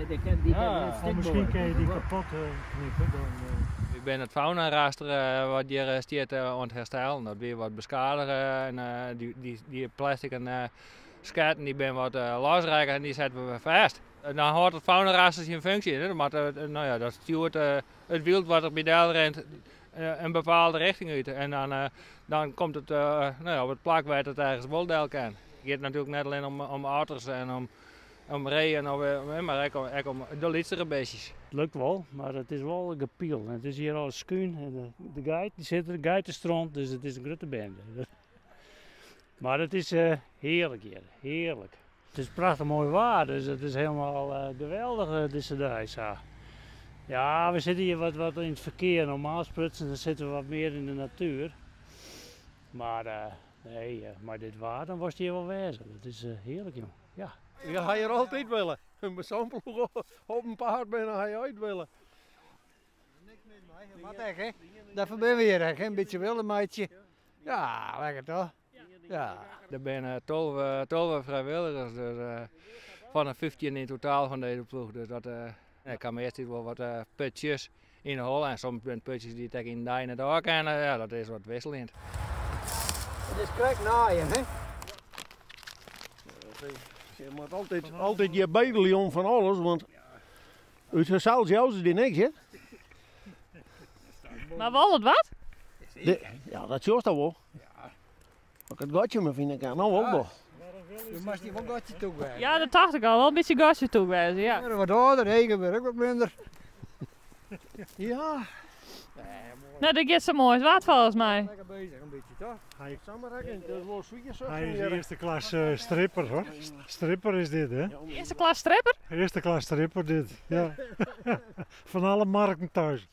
Oh, miskien kinne je dy kapot knippe. Dan, Wy binne it faunaraster wat hjir stiet oan it herstellen. Dat wie wat beskadige en dy plastiken sketten dy binne wat losrekke en dy sette we wer fêst. En dan hâldt it faunaraster syn funksje. Dan moat, no ja, dat stjoert it wyld wat der by del rint in bepaalde richting út. En dan komt it, no ja, op it plak wêr't it ergens wol del kin. It giet natuerlik net allinne om otters en om reeën, mar ek om de lytsere bistjes. It lukt wol, mar it is wol gepiel. It is hjir al skún en de geiten sitte der, geitestront, dus it is in grutte bende. Mar it is hearlik hjir, hearlik. It is prachtich moai waar, dus it is hielendal geweldich dizze dei sa. Ja, we sitte hjir wat yn it ferkear. Normaal sprutsen dan sitte we wat mear yn de natuer. Mar nee, mei dit waar dan wolst hjir wol wêze. Dat is hearlik jong, ja. Je ha hjir altyd wille. Mei sa'n ploech op in paad binne ha je altyd wille. Moat ek, hè? Dêrfoar binne we hjir ek, hè? In bytsje wille meitsje. Ja, lekker toch? Ja. Der binne 12 frijwilligers, dus fan de 15 yn totaal fan dizze ploech. Dus dat, ik ha meastal wol wat putsjes yn de holle en soms binne it putsjes dy't ik yn in dei net ôf kinne. Ja, dat is wat wikseljend. It is krekt naaien, hè? Je moat altyd hjir bedelje om fan alles, want út harsels jouwe se dy niks, hè? Mar wol it wat? Ja, dat sjochst al wol. As ik it gatsje mar fine kin, no wol wol. Do moatst dy wol gatsje tûk wêze. Ja, dat tocht ik al. Wol in bytsje gatsje tûk wêze, ja. Je wurde wat âlder, eagen wurde ek wat minder. Ja. No, dit giet sa moai as wat folgens my. Lekker bezich in bytsje, toch? Hy is earste klas stripper hoor. Stripper is dit, hè? Earste klas stripper? Earste klas stripper dit, ja. Van alle markten thuis.